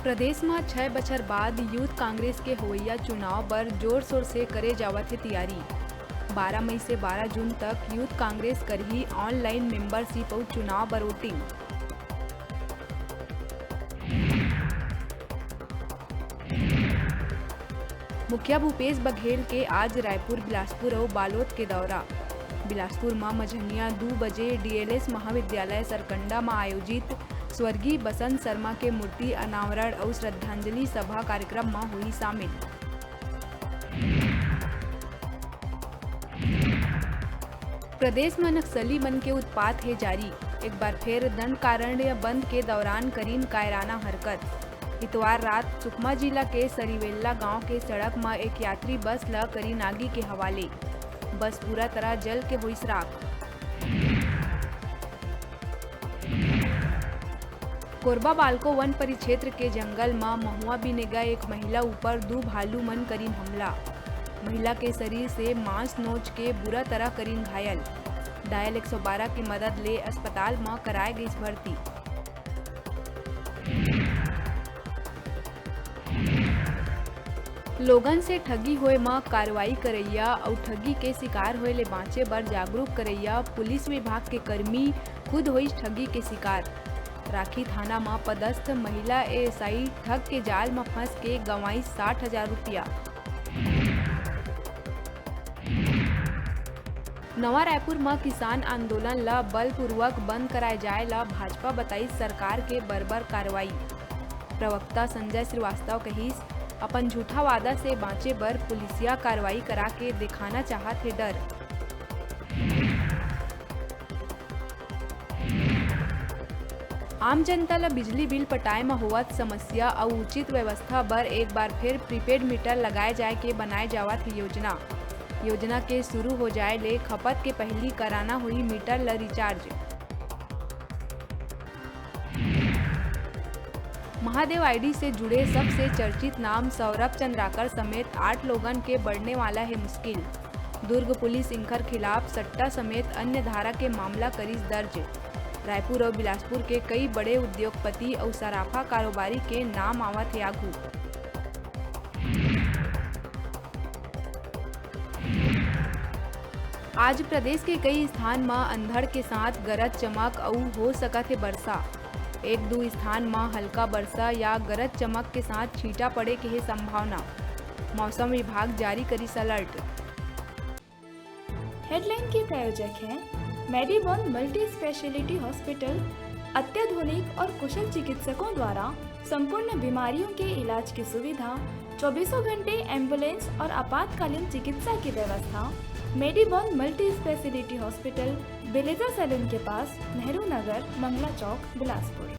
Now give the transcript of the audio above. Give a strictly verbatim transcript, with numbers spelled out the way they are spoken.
प्रदेश म छै बछर बाद यूथ कांग्रेस के होवइया चुनाव बर जोर-शोर से करे जावत हे तियारी। बारह मई से बारह जून तक यूथ कांग्रेस करही online membership अउ चुनाव बर voting। मुखिया भूपेश बघेल के आज रायपुर, बिलासपुर अउ बालोद के दौरा। बिलासपुर म मझनिया दू बजे D L S महाविद्यालय सरकंडा म आयोजित स्वर्गीय बसंत शर्मा के मूर्ति अनावरण अउ श्रद्धांजलि सभा कार्यक्रम म होही शामिल। प्रदेश म नक्सली मन के उत्पात हे जारी। एक बार फेर दंडकारण्य बंद के दौरान करीन कायराना हरकत। इतवार रात सुकमा जिला के सरिवेल्ला गांव के सड़क म एक यात्री बस ल करीन आगी के हवाले। बस पूरा तरह जल के होइस राख। कोरबा बालको वन परिक्षेत्र के जंगल म महुआ बिनेगा एक महिला ऊपर दू भालू मन करीन हमला। महिला के शरीर से मांस नोच के बुरा तरह करीन घायल। Dial एक सौ बारह के मदद ले अस्पताल म कराए गइस भर्ती। लोगन से ठगी होए म कार्रवाई करइया अउ ठगी के शिकार होए ले बांचे बर जागरूक करइया पुलिस विभाग के कर्मी खुद होइस ठगी के शिकार। राखी थाना म पदस्थ महिला A S I ठग के जाल म फंस के गंवाइस साठ हजार रुपया। नवा रायपुर म किसान आंदोलन ल बलपूर्वक बंद कराए जाए ल भाजपा बताइस सरकार के बर्बर कार्रवाई। प्रवक्ता संजय श्रीवास्तव कहिस, अपन झूठा वादा से बांचे बर पुलिसिया कार्रवाई करा के दिखाना चाहत हे डर। आम जनता ल बिजली बिल पटाए म होवत समस्या अउ उचित व्यवस्था बर एक बार फेर prepaid meter लगाए जाए के बनाए जावत हे योजना। योजना के शुरू हो जाए ले खपत के पहिली कराना होही meter ल recharge। महादेव I D से जुड़े सबसे चर्चित नाम सौरभ चंद्राकर समेत आठ लोगन के बढ़ने वाला हे मुश्किल। दुर्ग पुलिस इनकर खिलाफ सट्टा समेत अन्य धारा के मामला करिस दर्ज। रायपुर अउ बिलासपुर के कई बड़े उद्योगपति अउ सराफा कारोबारी के नाम आवत हे आगू। आज प्रदेश के कई स्थान म अंधड़ के साथ गरज चमक अउ हो सकत हे बरसा। एक दू स्थान म हल्का बरसा या गरज चमक के साथ छींटा पड़े के हे संभावना। मौसम विभाग जारी करिस alert। हेडलाइन के प्रायोजक हैं मेडीबॉन मल्टी स्पेशलिटी हॉस्पिटल। अत्याधुनिक और कुशल चिकित्सकों द्वारा संपूर्ण बीमारियों के इलाज की सुविधा, चौबीसों घंटे एम्बुलेंस और आपातकालीन चिकित्सा की व्यवस्था। मेडीबॉन मल्टी स्पेशलिटी हॉस्पिटल, बिलेजा सैलून के पास, नेहरू नगर, मंगला चौक, बिलासपुर।